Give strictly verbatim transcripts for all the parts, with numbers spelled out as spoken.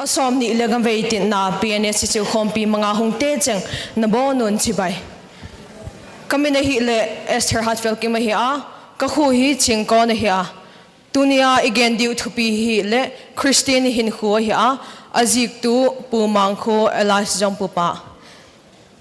Somni le gam vei tinna P N S C chu khompi manga hung te cheng nabonun chibai. Kamin ahile Esther Hatfield Kim ahi a, kakhu hi Chingkon ahi a. Tunia igen diu thupi hile Christian hinkho ahi a, ajiktu Pu Mangkhu alias Jompupa.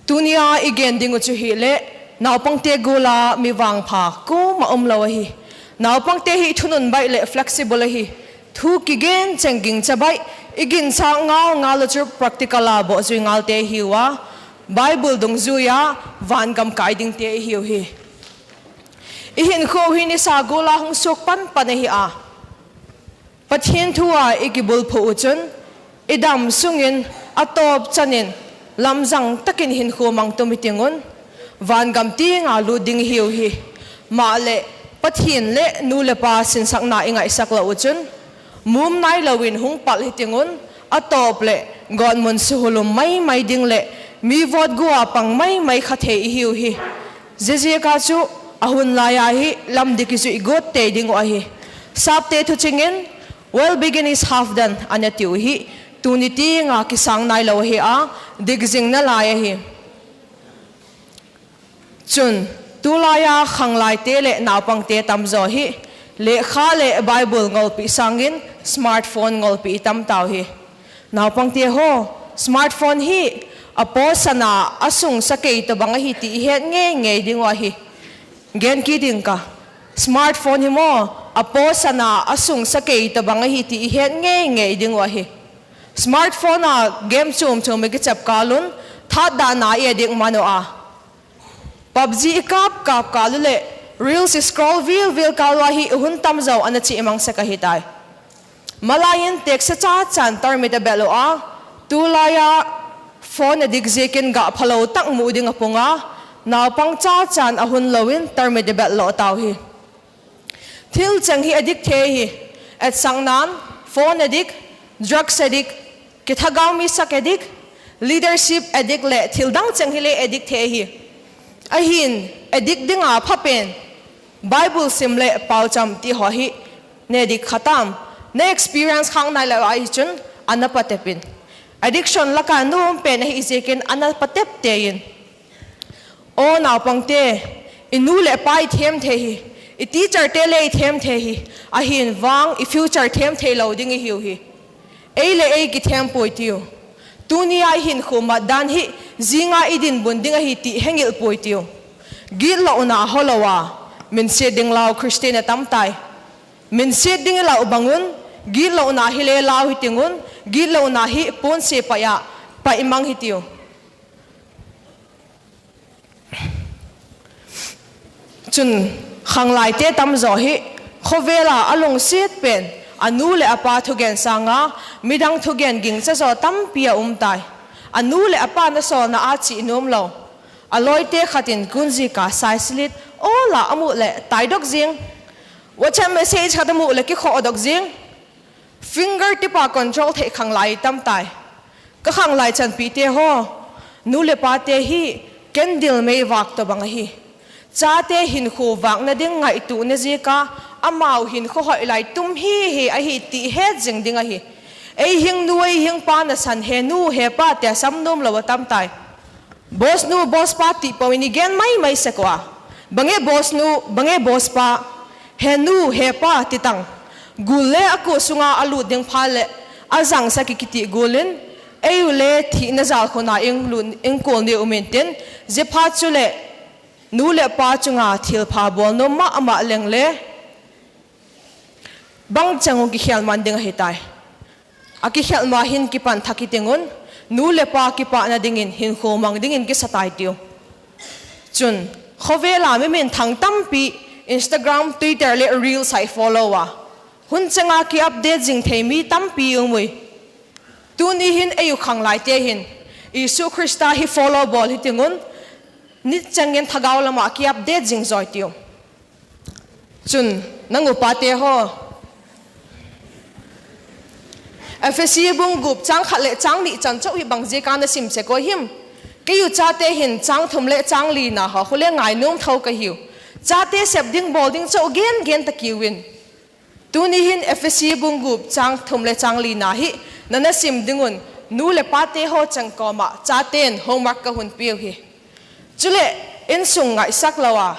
Tunia igen dingu chu hile, naupangte gola mi vangpha koma umlou ahi. Naupangte hi thunun baih le flexible ahi. Thu kigen cheng gingcha baih, igincha ngal ngal u chu practical a boh jui ngalte ihiuva, Bible dungjuia vangam kai dingte ihiu hi. Ihinkho hi nisa gola hung suk panpan ahi a. Pathen thua ikibulphu u chun, idam sungin atop chanin lamjang takin hinkho mangtum itingun, vangam tinga lut ding ihiu hi. Male, Pathen le nu le pa sinsakna ingaihsak lou u chun, mum nailouvin hung pal hitingun, atop le gotmun suhulum maimai ding le mi vot gua pang maimai kha thei ihiu hi. Jejeka chu ahun laiya hi lamdik ijui got tei dingu ahi. Sapte thuchingin, "Well begin is half done," anatiu hi. Tuni tinga kisang nailou ahi a, dik jing nalai ahi. Chun, tulaiya khanglaite le naupangte tamjo hi, lekha le Bible ngolpi sangin smartphone ngolpi itam tau hi. Naupangte ho, smartphone hi apo sana asung sakei tobang ahi ti ihet ngei ngei dingu ahi. Gen kit ding ka. Smartphone hi mo, apo sana asung sakei tobang ahi ti ihet ngei ngei dingu ahi. Smartphone a game chom chom ikichep kalun, that dana i addict manu a. PUBG ikap kap kalu le, reels iscroll vil vil kalu ahi ihun tamjo ana chi imang sek ahitai. Malaiyin text cha chan tarmit abel u a, tulaiya phone addict jikin gah phalou tak mu ding apung a, naupang cha chan ahun louvin tarmit abel lou tau hi. Thil cheng hi addict thei hi, etsaknan, phone addict, drugs addict, kithagau mi sak addict, leadership addict le thil dang cheng hi le addict thei hi. Ahin, addict dinga phapen, Bible sim le paucham ti ho hi, na addict kha tam, na experience khang nailou ahi chun, ana patepin. Addiction laka nom pen ahi jikin ana patep tein. O naupangte, inu le pa ithem thei hi, i teacher te le ithem thei hi, ahin vang i future them thei lou ding ihiu hi. Ei le ei kithem poi tiu. Tunia ihinkho mat dan hi, jinga idin bun ding ahi ti hengil poi tiu. Gitlouna holouva, minset ding lau Christian atam tai. Minset ding ilau bangun, gitlouna hi le lau hitingun, gitlouna hi ponse paiya, pai mang hitiu. Chun, khanglaite tamjo hi, khovela alungset pen, anu le apa thugen sanga, midang thugen gingcha jo tampi aum tai. Anu le apa nasolna a chi nom lou. Aloite khatin kunjika saiselit, ola amu le taidok jing. WhatsApp message khat amu le kikhoh dok jing. Finger tip a control thei khanglai tamtai. Ka khanglai chanpite ho, nu le pate hi candle mei vak tobang ahi. Chate hinkho vakna ding ngaituhna jika, amau hinkho hoilai tum hi hi ahi ti het jing ding ahi. Ei hing nu, ei hing pa nasan he nu, he pa tia sam nom lou atamtai. Boss nu, boss pa ti pouvin i gen mai mai sek uva. Bange boss nu, bange boss pa, he nu, he pa ti tang. Gul le a ko sunga a lut ding pha le, a jangsa ki kiti gulin, ei u le thina jal khuna ing lut, ing kul ni umin tin, je pha chu le, nu le pa chunga thil pha bol nom mama leng le, bang chang u kikhel man ding ahi tai. A kikhel ma hin kipan thak hi tingun, nu le pa kipana dingin, hinkho mang dingin kisa tai tiu. Chun, khovela mi minthang tampi, Instagram, Twitter le Reels a i follow a. Hun changa ki update jing thei mi tampi um ui. Tuni hin ei u khanglaite hin, Jesu Christa hi follow bol hi tingun, nit changin thagau lama ki update jing joi tiu. Chun, nang u pate ho. Ephesi bung gup chang khat le chang ni chan chauh hi bang jeh a na sim sek u him. Kei u chate hin chang thum le chang li na ho khu le ngainom tho ka hiu. Chate sep ding bol ding chauh gen gen ta kiu in. Tuni hin Ephesi bung gup chang thum le chang li na hi nana sim dingun, nu le pate ho cheng koma chaten homework kahon piu hi. Chule, insung ngaisah lou a,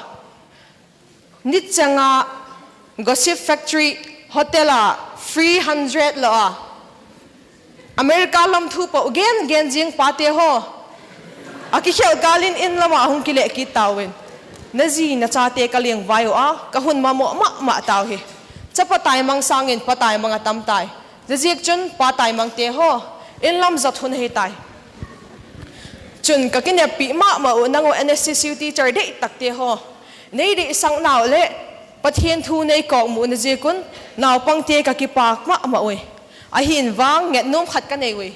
nichanga Gossip Factory Hotel a three hundred lo a, America lam thu po gen gen jing pate ho, akikhel kalin in lama hung kile kit tauvin, naji nachate kaleng vai u a, kahon mamo mama tau hi. Chapa taimang sangin pa taimang atam tai. Jajik chun pa taimang te ho, in lam jot hun ahi tai. Chun kakineppi mama u, nangho N S C C U teacher deitak te ho, nei deisah nau le Pathen thu nei kong mu najikun, naupang te kakipak mama ui. Ahin vang nget nom khat kanei ui.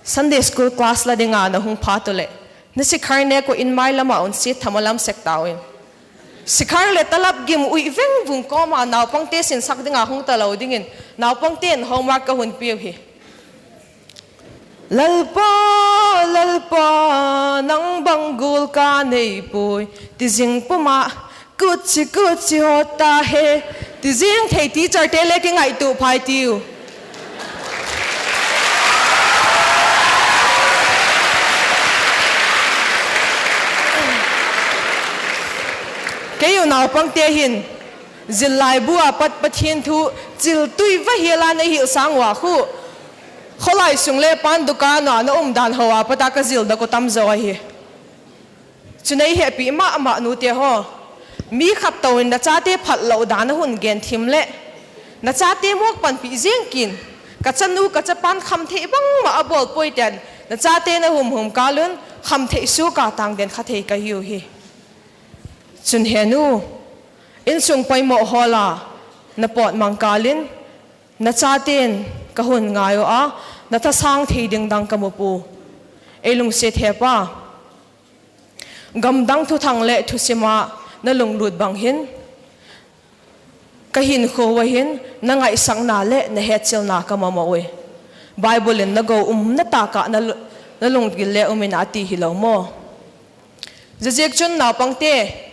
Sunday school class la dinga nahung phat ule, nasikhar neku in mai lama un sit thama lam sek tauvin. Sikhar le talap gim ui veng vung koma naupang te sinsak dinga hung talou dingin, naupang ten homework kahon piu hi. Lalpa, Lalpa, nang bang gul kanei poi, tijing puma, kuchi kuchi hota he, tijing thei teacher te le kingaito phai tiu. Kei u naupang te hin, jil laibu a pat Pathen thu, chil tui vahi la nei hil sang uva khu. Kholai sung le pan dukan a na um dan hoa pata kajil da ko tamjo ahi. Chun eihepi mama nu te ho, mi khat touvin nachate phat lou dan ahung gen thim le, nachate mok panpi jing kin, kachanu kachapan khamthei bangma abol poi ten, nachate nahum hum kalun, khamthei suka tang den kha thei kahiu hi. Chun he nu, insung poimo hola, napot mang kalin, nachaten kahon ngai u a, nathasang thei ding dang kamu pu. Ei lungset he pa. Gamdang thuthang le thusima nalunglut bang hin, kahinkho uva hin nangaisahna le nahetchelna kamamo ui. Bible in nagou umna tah a nalu-, nalunggil le um in ati hilou mo. Jajik chun naupang te,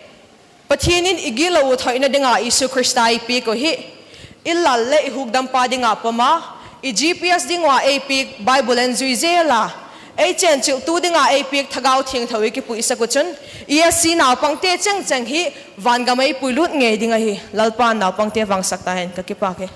Pathen in igilou u thoina dinga Jesu Christa eipeh u hi, ilal le ihukdam pa dinga poma, i G P S dinga eipeh Bible in jui jela, ei chenchil tu dinga eipeh Thagau Thengtho i kipuisak u chun, E S C naupang te cheng cheng hi vangam eipui lut ngei ding ahi. Lalpan naupang te vangsak tahen, kakipak e.